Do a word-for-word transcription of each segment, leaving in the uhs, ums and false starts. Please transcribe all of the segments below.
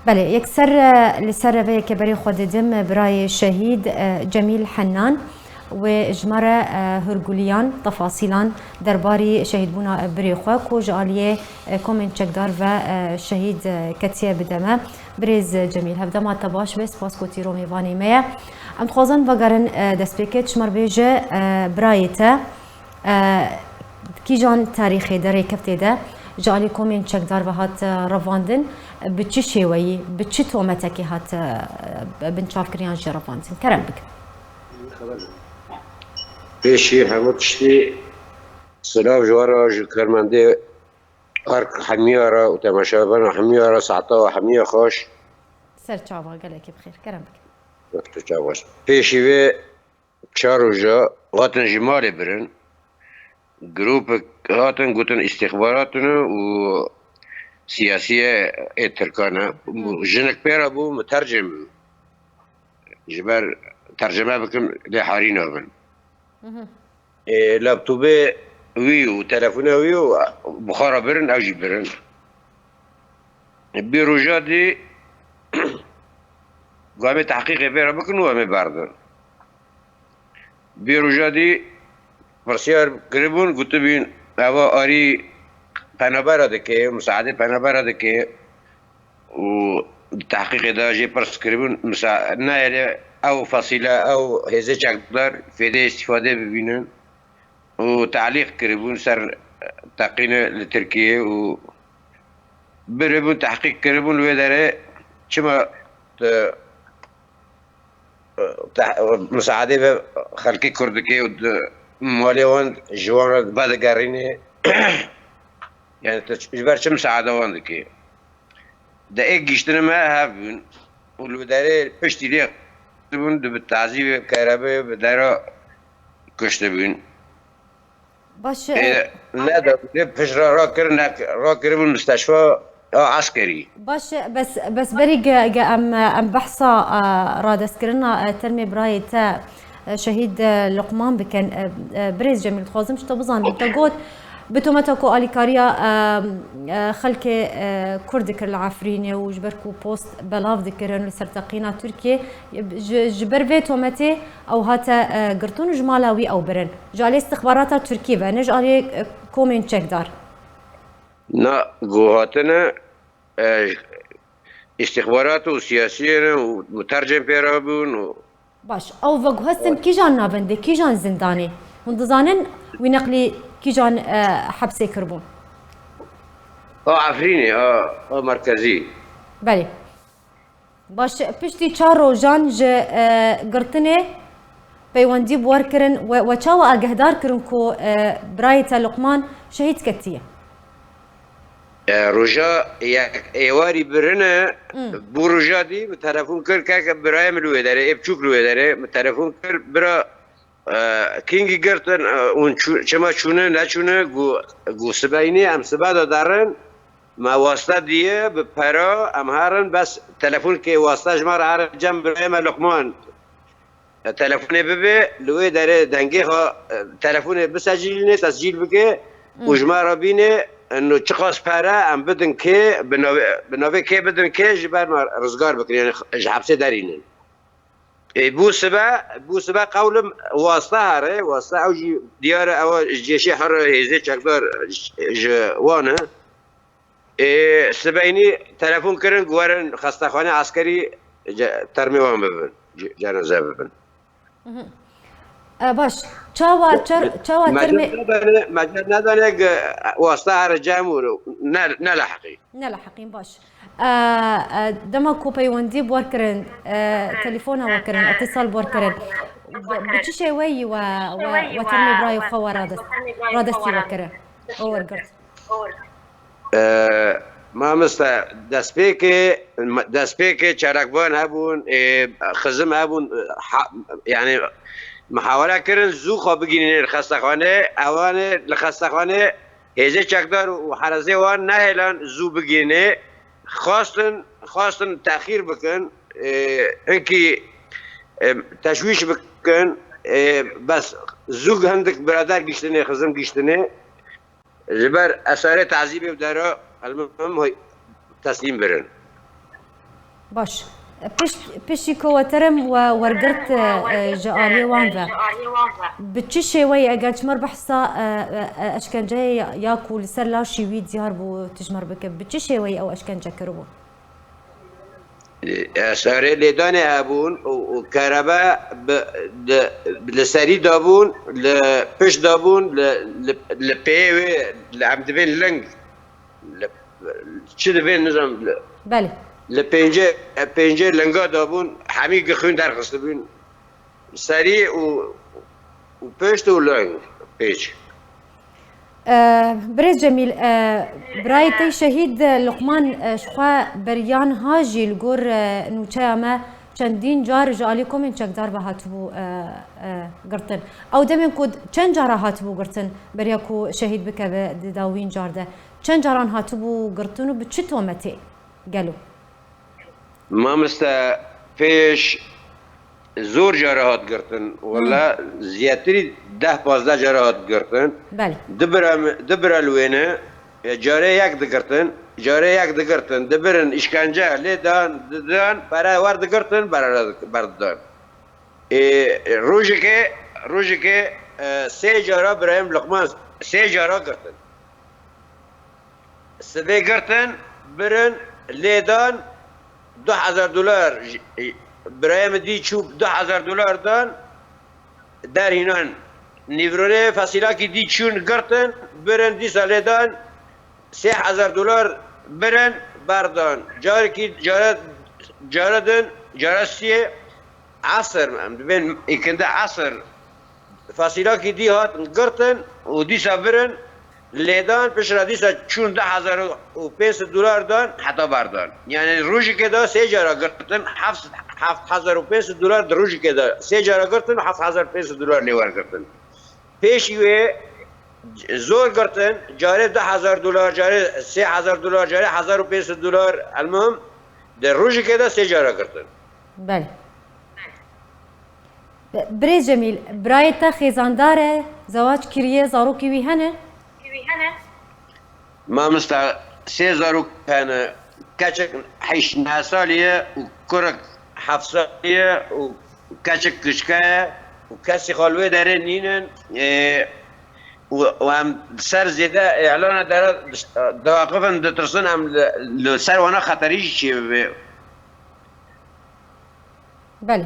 Belê, yekser, e, li ser reveyeke berê xwe didim, e, birayê şehîd, e, Cemîl Hennan wê ji me re, e, hûrgulîyan, tefasîlan derbarî şehîdbûna, e, birê xwe ku ji aliyê, e, komên çekdar ve, e, şehîd, e, ketiye bide me. Birêz Cemîl, hevdema te baş be, spas ku tîro mêvanê me ye. Em dixwazin vegerin, e, destpêkê, tu ji me re bêje, e, birayê te, e, kîjan tarîxê de, rêkeftê de ji alî komên çekdar ve hat, e, revandin, bi çi şêweyî, bi çi tometekê hat, e, binçavkirin yan jî revandin? Kerem bike. Pêşî hemû tiştî silav ji we re, ji karmendê Ark hemiya re û temaşevana hemiya re saeta we hemiya xweş. Ser çava, gelekî bi xêr. Kerem bike. Wextê çav xweş. Pêşî vê çar roja hatin ji malê birin. Grûpek hatin gotin îstîxbarat ne û siyasiye ê Tirkan e. Jinik pê re bû, min tercim bû. Ji ber tercime bikim lê harî nabin. Ê, laptopê wî û telefona wî û bi xwe re birin, ew jî birin. Bê roja dî ku em ê tehqîqê pê re bikin û em ê berdin. Bê roja dî pirsiyar kiribûn, gotibîn, eva arî penabera dike, misaedê penabera dike. û di tehqîqê de jê pirs kiribûn, misa-, nayê lê ew fasîle, ew hêzê çekdar fêdê îstîfadê bibînin û telîq kiribûn ser teqîne li Tirkiyê û biribûn, tehqîq kiribûn li wê derê çima tu, te-, misaedê ve xelkê Kurd dikê û di malê wan ji wan re vedigerînê. Yani tu ji ber çi misaada wan dikê? De ê giştinê me hev bûn û li derê piştî lê bûn, di bi tazî ve kerebe bi dera kuştibûn. Baş e, Ê, ne de lê pişt re rakir, ne, rakiribûn misteşfa ya eskerî. Baş e, bes, bes berî ge, ge em, em behsa, e, radestkirina, e, termê birayê te, e, şehîd, e, Luqman bikin. E, e, birêz Cemîl, dixwazim ji te bizanim. Te got, bi tometa ku alîkariya, e, e, xelkê, e, Kurd dikir li Efrînê û ji ber ku post belav dikirin li ser teqîna Tirkiyê, ji, ji ber vê tometê ew hate, e, girtin û ji mala wî ew birin. Ji alî istixbarata Tirkiyê ve, ne ji alî, e, komên çekdar. Na, ku hatine, e, îstixbarat û siyasiyê ne û mutercên pê re bûn û Baş, ew veguhestin kîjan navendê, kîjan zindanê? Hûn dizanin wî neqlî kîjan, e, hepsê kiribûn? A Efrînê, a, a merkezî. Belê. Baş, piştî çar rojan ji, e, girtinê peywendî bi we re kirin, we, we çawa agehdar kirin ku, e, birayê te Luqman şehîd ketiye? E, roja yek êwarî birine, Hmm. bû roja dî min telefon kir, keke birayê min li wê derê, ê biçûk li wê derê, min telefon kir, bira, e, kîngî girtin, e, hûn çû-, çima çûne, neçûne, gu, gu sibeynê, em sibe de derin, me wasta diye, bi pera, em herin, bes telefonkê wasta ji me re here cem birayê me Luqman. E, telefonê bibe, li wê derê dengê xwe, e, telefonê bisecîlîne, tescîl bike û Hmm. ji me re bîne, e, no çiqas pere em bidin kê, bi navê, bi navê kê bidin kê, ji ber me rizgar bikin, yani ji hepsê derînin. E, bû sibe, bû sibe qewlim wasta here, wasta ew jî diyar e, ew ji cêşê here hêzê çekdar ji, ji wan e. Ê, sibeynî telefon kirin ku werin xestexanê eskerî ce-, termê wan bibin, ce-, cenaze bibin. Mhm. E, baş, çawa çer-, çawa Mecal termê nedane, mecal nedane ku wasta here cem û ne, ne leheqî. Ne leheqîn, baş. E, e, dema ku peywendî bi we re kirin, e, telefona we kirin, îtisal bi we re kirin, bi, bi çi şêweyî we, we, we termê birayê xwe we radest-, radestî we kirin, we wergirt? E, mamoste, destpêkê, destpêkê çalakvan hebûn, ê, xizim hebûn, ha, yani, muhawele kirin zû xwe bigihînin xestexane, ewanê li xestexane hêzê çekdar û herezê wan nehêlan zû bigihîne, xwestin, xwestin texîr bikin, ê, hinkî, ê, teşwîş bikin, ê, bes zû hindik birader giştinê, xizim giştinê. Ji ber esarê tazîbê û dera, elmuhim, hoy, teslîm birin. Baş. Pişt, piştî ku we term we wergirt, e, ji aliyê wan ve. Bi çi şêweyî eger ji me re behsa, e, e, e, eşkenceyê ya, ya ku li ser laşî wî diyar bû, tu ji me re bike, bi çi şêweyî ew eşkence kiribû? Esarê lêdanê hebûn û, û kerebe bi, di, li serî dabûn, li pişt dabûn, li, li, li peyê wê, li em dibên ling, li, çi dibên nizam, li, Belê. li pêncê, pêncê linga dabûn, hemî gixwîn derxistibûn. Serî û, û pişt û ling pêç. E, Birêz Cemîl, e, birayê te şehîd Luqman, e, ji xwe beriya niha jî li gor, e, nûçeya me çendîn car ji alî komên çekdar ve hatibû, e, e, girtin. Ew demên ku çend cara hatibû girtin beriya ku şehîd bikeve di dawîn car de? Çend caran hatibû girtin û bi çi tometê gelo? Mamoste, pêş zor cara hat girtin. Wela Hmm. ziyadtirî deh pazdeh cara hat girtin. Belê. Du bira mi-, du bira li wê ne, e, carê yek digirtin, carê yek digirtin, dibirin, îşkence lê dan, didan, pere wer digirtin, pere berdidan. Ê, rojekê, rojekê, e, sê cara birayê min Luqman sê cara girtin. Sibê girtin, birin, lê dan du hezar dolar. J-, birayê min dî çû du hezar dolar dan, derhînan. Nîvronê fesîlakî dî çûn girtin, birin, dîsa lê dan sê hezar dolar, birin, berdan. Carekî, care, care din, care siyê, esir, em dibên îkindi esir. Fasîlakî dî hatin girtin û dîsa birin lêdan, piştre dîsa çûn du hezar û pênc sed dolar dan heta berdan. Yani rojekê de sê cara girtin, heft, heft hezar û pênc sed dolar di rojekê de sê cara girtin û heft hezar pênc sed dolar lê wergirtin. Pêşî wê zor girtin, carê du hezar dolar, carê sê hezar dolar, carê hezar û pênc sed dolar, elmuhim di rojekê de sê cara girtin. Belê. Birêz Cemîl, birayê te xêzandar e, zewac kiriye, zarokî wî hene? Mamosta, sê zarok hene, keçek heşt neh salî ye û kurek heft salî ye û keçek kiçke ye û kesî xwe li wê derê nînin. Ê, û, û em ser zêde îlana dere diwaqifin, ditirsin em li, li ser wana xeterî jî çêbibe. Belê.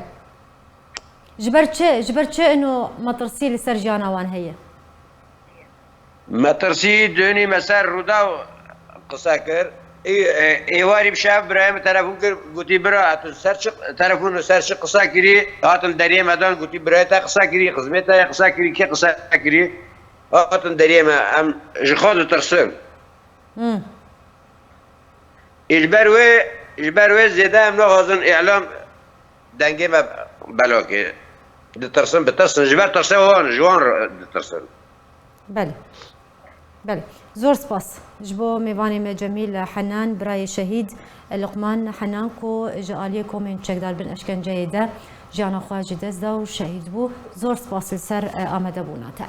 Ji ber çi, ji ber çi ino metirsî li ser jiyana wan heye? Metirsî, dûnî me ser Rûdaw qise kir. Ê, ê, êwarî bi şev birayê min telefon kir, gotî, bira, tu ser çi telefon û ser çi qise kirî? Hatin deriyê me dan, gotî, birayê te qise kirî, xizmê te qise kirî, kê qise kirî? Hatin deriyê me, em ji xwe ditirsin. Hmm. Ji ber wê, ji ber wê zêde em naxwazin îlam dengê me belakê. Ditirsin, bitirsin. Ji ber tirsê wan, ji wan re ditirsin. Belê. Belê. Zor spas. Ji bo mêvanê me Cemîl Henan, birayê şehîd Luqman Henan ku ji aliyê komên çekdar bin eşkenceyê de jiyana xwe ji dest da û şehîd bû. Zor spas li ser, e, amadebûna te.